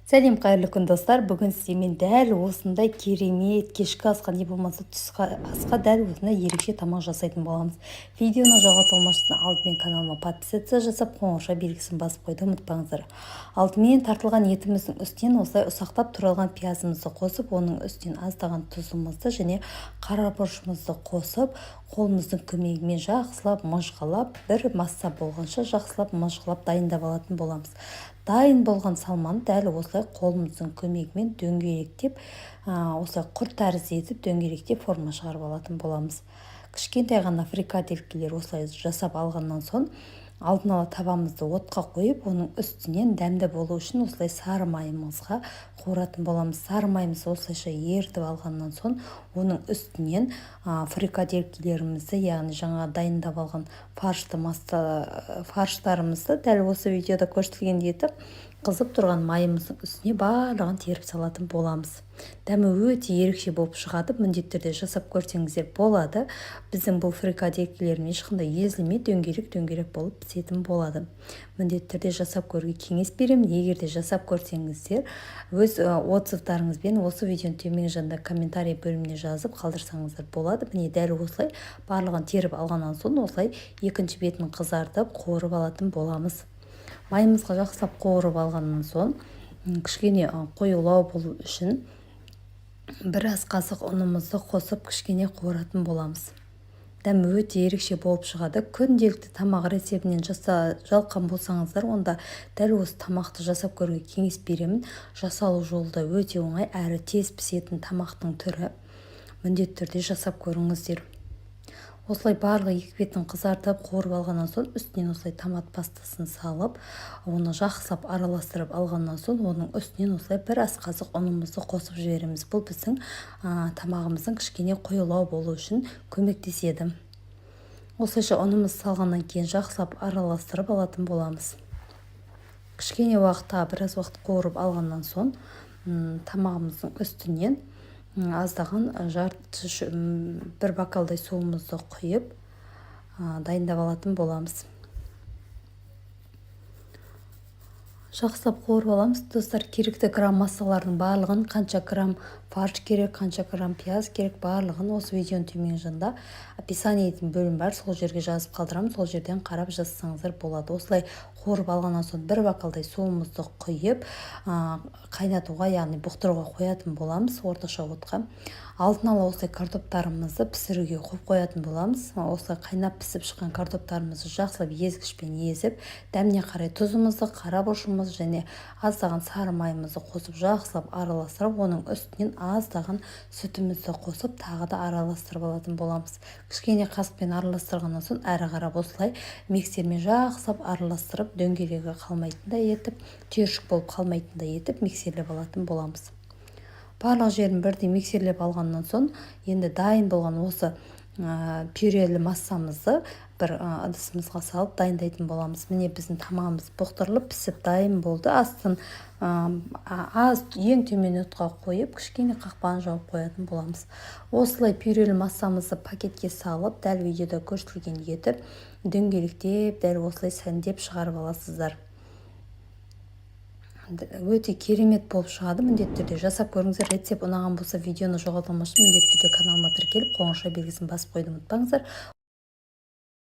Сәлем, қайырлы күн, достар! Бүгін сіздермен дәл осындай керемет кешкі асқа, не болмаса түскі асқа дәл осындай ерекше тамақ жасайтын боламыз. Видеоны жалғастырмас үшін алдымен каналыма подписаться жасап, қоңырауша белгісін басып қоюды ұмытпаңыздар. Алдымен тартылған етіміздің үстінен осылай ұсақтап туралған пиязымызды қосып, оның үстінен аздаған тұзымызды және қара бұрышымызды қосып, қолымыздың көмегімен жақсылап мыжғылап, бір масса болғанша жақсылап мыжғылап дайындап алатын боламыз. Дайын болған салманы дәл осылай қолымыздың көмегімен дөңгелектеп, осылай құрт тәрізді етіп дөңгелектеп форма шығарып алатын боламыз. Кішкентай ғана фрикаделькілер осылай жасап алғаннан соң, алдын ала табамызды отқа қойып, оның үстінен дәмді болу үшін осылай сары майымызға қуыратын боламыз. Сары майымызды осылайша ерітіп алғаннан соң, оның үстінен фрикаделькілерімізді, яғни жаңа дайындап алған фаршты масса фарштарымызды дәл осы видеода көрсетілгендей етіп, қызып тұрған майымыздың үстіне барлығын теріп салатын боламыз. Дәмі өте ерекше болып шығады, міндетті түрде жасап көрсеңіздер болады. Біздің бұл фрикаделькілеріміз ешқандай езілмей, дөңгелек дөңгелек болып пісетін болады. Міндетті түрде жасап көруге кеңес беремін. Егер де жасап көрсеңіздер, өз отзывтарыңызбен осы видеоның төменгі жағында комментарий бөліміне жазып қалдырсаңыздар болады. Міне, дәл осылай барлығын теріп алғаннан соң, осылай екінші бетін қызартып, қуырып алатын боламыз. Майымызға жақсылап қуырып алғаннан соң, кішкене қоюлау болу үшін бір ас қасық ұнымызды қосып, кішкене қуыратын боламыз. Дәмі өте ерекше болып шығады. Күнделікті тамақ рецептінен жалыққан болсаңыздар, онда дәл осы тамақты жасап көруге кеңес беремін. Жасалу жолы да өте оңай әрі тез пісетін тамақтың түрі. Міндетті түрде жасап көріңіздер. Осылай барлық екі бетін қызартып, қуырып алғаннан соң, үстінен осылай томат пастасын салып, оны жақсылап араластырып алғаннан соң, оның үстінен осылай бір ас қасық ұнымызды қосып жібереміз. Бұл біздің тамағымыздың кішкене қоюлау болу үшін көмектеседі. Осылайша ұнымызды салғаннан кейін, жақсылап араластырып алатын боламыз. Кішкене уақыт, тағы біраз уақыт қуырып алғаннан соң, тамағымыздың үстінен аздаған жарты бір бокалдай суымызды құйып, дайындап алатын боламыз. Жақсылап қуырып аламыз. Достар, керекті грамм массалардың барлығын, қанша грамм фарш керек, қанша грамм пияз керек, барлығын осы видеоның төменгі жағында описание дейтін бөлім бар, сол жерге жазып қалдырамын. Сол жерден қарап жазсаңыздар болады. Осылай қуырып алғаннан соң, бір бокалдай суымызды құйып, қайнатуға, яғни бұқтыруға қоятын боламыз орташа отқа. Алдын ала осылай картоптарымызды пісіруге қойып қоятын боламыз. Осылай қайнап пісіп шыққан картоптарымызды жақсылап езгішпен езіп, дәміне қарай тұзымызды, қара бұрышымызды және аздаған сары майымызды қосып, жақсылап араластырып, оның үстінен аздаған сүтімізді қосып, тағы да араластырып алатын боламыз. Кішкене қасықпен араластырғаннан соң, әрі қарап осылай миксермен жақсылап араластырып, дөңгелегі қалмайтындай етіп, түйіршік болып қалмайтындай етіп миксерлеп алатын боламыз. Барлық жерін бірдей миксерлеп алғаннан соң, енді дайын болған осы пюрелі массамызды бір ыдысымызға салып дайындайтын боламыз. Міне, біздің тамағымыз бұқтырылып, пісіп дайын болды. Астын аз, ең төмен отқа қойып, кішкене қақпағын жауып қоятын боламыз. Осылай пюрелі массамызды пакетке салып, дәл видеода көрсетілген етіп дөңгелектеп, дәл осылай сәндеп шығарып аласыздар. Өте керемет болып шығады, міндетті түрде жасап көріңіздер. Рецепт ұнаған болса, видеоны жоғалтпамас үшін міндетті түрде каналыма тіркеліп, қоңырауша белгісін басып қоюды ұмытпаңыздар.